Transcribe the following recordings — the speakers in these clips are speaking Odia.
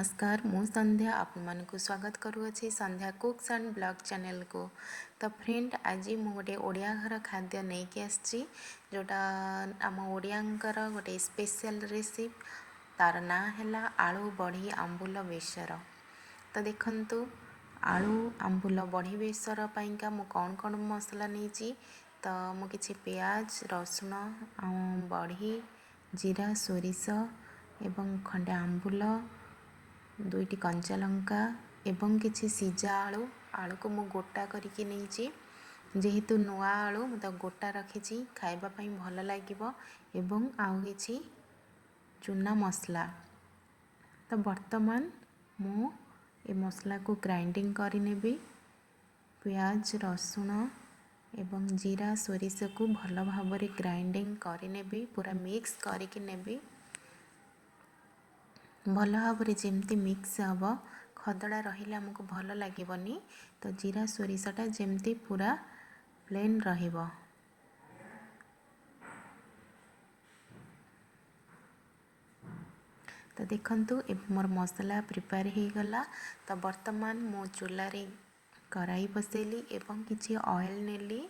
ନମସ୍କାର, ମୁଁ ସନ୍ଧ୍ୟା ଆପଣମାନଙ୍କୁ ସ୍ୱାଗତ କରୁଅଛି ସନ୍ଧ୍ୟା କୁକ୍ସ ଆଣ୍ଡ ବ୍ଲଗ୍ ଚ୍ୟାନେଲକୁ। ତ ଫ୍ରେଣ୍ଡ, ଆଜି ମୁଁ ଗୋଟେ ଓଡ଼ିଆ ଘର ଖାଦ୍ୟ ନେଇକି ଆସିଛି, ଯେଉଁଟା ଆମ ଓଡ଼ିଆଙ୍କର ଗୋଟେ ସ୍ପେଶିଆଲ ରେସିପି। ତାର ନାଁ ହେଲା ଆଳୁ ବଢ଼ି ଆମ୍ବୁଲ ବେସର। ତ ଦେଖନ୍ତୁ, ଆଳୁ ଆମ୍ବୁଲ ବଢ଼ି ବେସର ପାଇଁକା ମୁଁ କ'ଣ କ'ଣ ମସଲା ନେଇଛି। ତ ମୁଁ କିଛି ପିଆଜ, ରସୁଣ ଆଉ ବଢ଼ି, ଜିରା, ସୋରିଷ ଏବଂ ଖଣ୍ଡେ ଆମ୍ବୁଲ, ଦୁଇଟି କଞ୍ଚା ଲଙ୍କା ଏବଂ କିଛି ସିଝା ଆଳୁ। ଆଳୁକୁ ମୁଁ ଗୋଟା କରିକି ନେଇଛି। ଯେହେତୁ ନୂଆ ଆଳୁ, ମୁଁ ତାକୁ ଗୋଟା ରଖିଛି, ଖାଇବା ପାଇଁ ଭଲ ଲାଗିବ। ଏବଂ ଆଉ କିଛି ଚୁନା ମସଲା। ତ ବର୍ତ୍ତମାନ ମୁଁ ଏ ମସଲାକୁ ଗ୍ରାଇଣ୍ଡିଙ୍ଗ କରିନେବି। ପିଆଜ, ରସୁଣ ଏବଂ ଜିରା, ସୋରିଷକୁ ଭଲ ଭାବରେ ଗ୍ରାଇଣ୍ଡିଙ୍ଗ କରିନେବି, ପୁରା ମିକ୍ସ କରିକି ନେବି। ଭଲ ଭାବରେ ଯେମିତି ମିକ୍ସ ହେବ, ଖଦଡ଼ା ରହିଲେ ଆମକୁ ଭଲ ଲାଗିବନି। ତ ଜିରା ସୋରିଷଟା ଯେମିତି ପୁରା ପ୍ଲେନ୍ ରହିବ। ତ ଦେଖନ୍ତୁ, ଏବେ ମୋର ମସଲା ପ୍ରିପେୟାର ହେଇଗଲା। ତ ବର୍ତ୍ତମାନ ମୁଁ ଚୁଲାରେ କଡ଼ାଇ ବସେଇଲି ଏବଂ କିଛି ଅଏଲ୍ ନେଲି।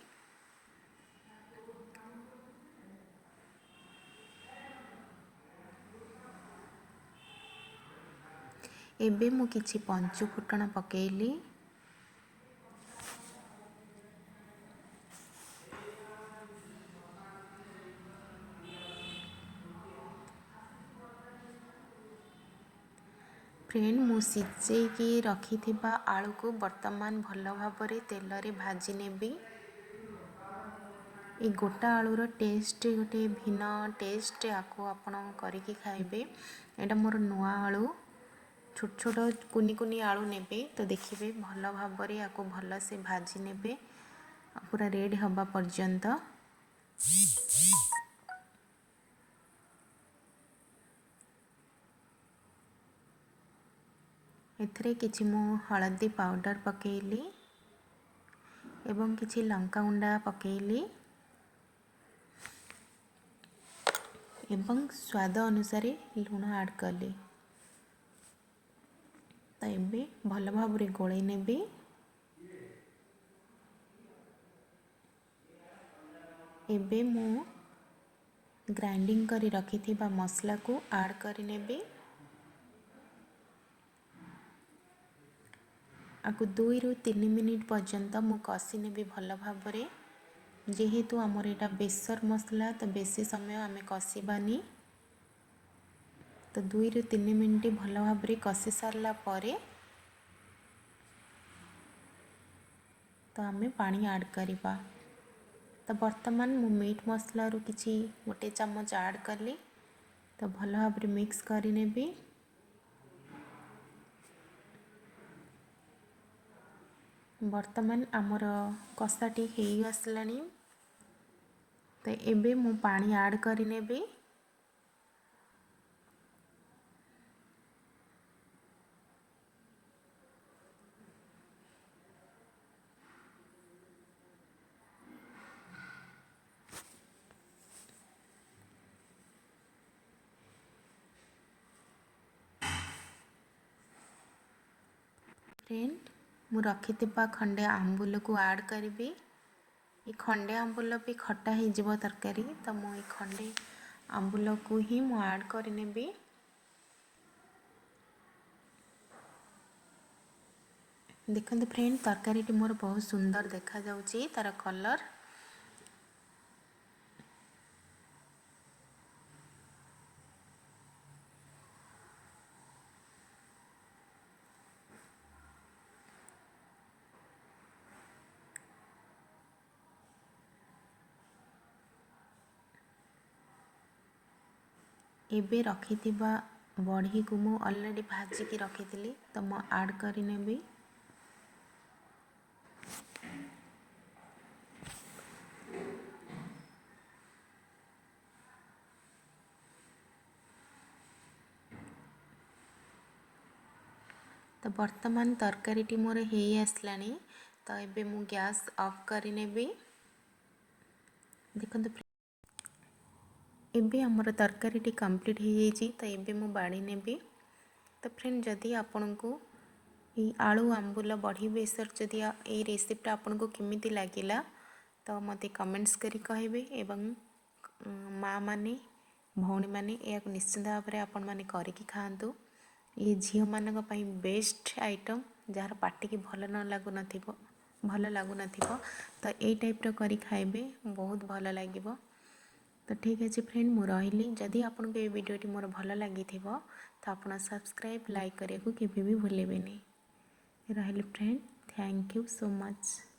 ଏବେ ମୁଁ କିଛି ପଞ୍ଚୁ ଫୁଟଣ ପକାଇଲି। ଫ୍ରେଣ୍ଡ, ମୁଁ ସିଝେଇକି ରଖିଥିବା ଆଳୁକୁ ବର୍ତ୍ତମାନ ଭଲ ଭାବରେ ତେଲରେ ଭାଜି ନେବି। ଏଇ ଗୋଟା ଆଳୁର ଟେଷ୍ଟ ଗୋଟେ ଭିନ୍ନ ଟେଷ୍ଟ, ଆକୁ ଆପଣ କରିକି ଖାଇବେ। ଏଇଟା ମୋର ନୂଆ ଆଳୁ, ଛୋଟ ଛୋଟ କୁନି କୁନି ଆଳୁ ନେବେ। ତ ଦେଖିବେ, ଭଲ ଭାବରେ ଆକୁ ଭଲସେ ଭାଜି ନେବେ ପୁରା ରେଡ଼୍ ହେବା ପର୍ଯ୍ୟନ୍ତ। ଏଥିରେ କିଛି ମୁଁ ହଳଦୀ ପାଉଡ଼ର ପକାଇଲି ଏବଂ କିଛି ଲଙ୍କା ଗୁଣ୍ଡା ପକାଇଲି ଏବଂ ସ୍ୱାଦ ଅନୁସାରେ ଲୁଣ ଆଡ଼୍ କଲି। ତ ଏବେ ଭଲ ଭାବରେ ଗୋଳେଇ ନେବି। ଏବେ ମୁଁ ଗ୍ରାଇଣ୍ଡିଙ୍ଗ କରି ରଖିଥିବା ମସଲାକୁ ଆଡ଼୍ କରିନେବି। ଆକୁ 2ରୁ 3 ମିନିଟ୍ ପର୍ଯ୍ୟନ୍ତ ମୁଁ କଷି ନେବି ଭଲ ଭାବରେ। ଯେହେତୁ ଆମର ଏଇଟା ବେସର ମସଲା, ତ ବେଶୀ ସମୟ ଆମେ କଷିବାନି। ତ 2ରୁ 3 ମିନିଟ୍ ଭଲ ଭାବରେ କଷି ସାରିଲା ପରେ ତ ଆମେ ପାଣି ଆଡ଼୍ କରିବା। ତ ବର୍ତ୍ତମାନ ମୁଁ ମିଟ୍ ମସଲାରୁ କିଛି ଗୋଟେ ଚାମଚ ଆଡ଼୍ କଲି। ତ ଭଲ ଭାବରେ ମିକ୍ସ କରିନେବି। ବର୍ତ୍ତମାନ ଆମର କଷାଟି ହେଇ ଆସିଲାଣି। ତ ଏବେ ମୁଁ ପାଣି ଆଡ଼୍ କରିନେବି। ଫ୍ରେଣ୍ଡ, ମୁଁ ରଖିଥିବା ଖଣ୍ଡେ ଆମ୍ବୁଲକୁ ଆଡ଼୍ କରିବି। ଏ ଖଣ୍ଡେ ଆମ୍ବୁଲ ବି ଖଟା ହେଇଯିବ ତରକାରୀ। ତ ମୁଁ ଏଇ ଖଣ୍ଡେ ଆମ୍ବୁଲକୁ ହିଁ ମୁଁ ଆଡ଼୍ କରିନେବି। ଦେଖନ୍ତୁ ଫ୍ରେଣ୍ଡ, ତରକାରୀଟି ମୋର ବହୁତ ସୁନ୍ଦର ଦେଖାଯାଉଛି, ତାର କଲର୍। ଏବେ ରଖିଥିବା ବଢ଼ିକୁ ମୁଁ ଅଲରେଡ଼ି ଭାଜିକି ରଖିଥିଲି, ତ ମୁଁ ଆଡ଼୍ କରିନେବି। ତ ବର୍ତ୍ତମାନ ତରକାରୀଟି ମୋର ହେଇ ଆସିଲାଣି। ତ ଏବେ ମୁଁ ଗ୍ୟାସ୍ ଅଫ୍ କରିନେବି। ଦେଖନ୍ତୁ, ଏବେ ଆମର ତରକାରୀଟି କମ୍ପ୍ଲିଟ୍ ହେଇଯାଇଛି। ତ ଏବେ ମୁଁ ବାଢ଼ି ନେବି। ତ ଫ୍ରେଣ୍ଡ, ଯଦି ଆପଣଙ୍କୁ ଏଇ ଆଳୁ ଆମ୍ବୁଲ ବଢ଼ି ବେସର, ଯଦି ଏଇ ରେସିପିଟା ଆପଣଙ୍କୁ କେମିତି ଲାଗିଲା, ତ ମୋତେ କମେଣ୍ଟସ୍ କରି କହିବେ। ଏବଂ ମାଆ ମାନେ, ଭଉଣୀମାନେ, ଏହାକୁ ନିଶ୍ଚିନ୍ତ ଭାବରେ ଆପଣମାନେ କରିକି ଖାଆନ୍ତୁ। ଇଏ ଝିଅମାନଙ୍କ ପାଇଁ ବେଷ୍ଟ ଆଇଟମ୍। ଯାହାର ପାଟିକି ଭଲ ନ ଲାଗୁନଥିବ, ଭଲ ଲାଗୁନଥିବ, ତ ଏଇ ଟାଇପ୍ର କରି ଖାଇବେ, ବହୁତ ଭଲ ଲାଗିବ। ତ ଠିକ୍ ଅଛି ଫ୍ରେଣ୍ଡ, ମୁଁ ରହିଲି। ଯଦି ଆପଣଙ୍କୁ ଏଇ ଭିଡ଼ିଓଟି ମୋର ଭଲ ଲାଗିଥିବ, ତ ଆପଣ ସବସ୍କ୍ରାଇବ୍, ଲାଇକ୍ କରିବାକୁ କେବେ ବି ଭୁଲିବେନି। ରହିଲି friend, thank you so much.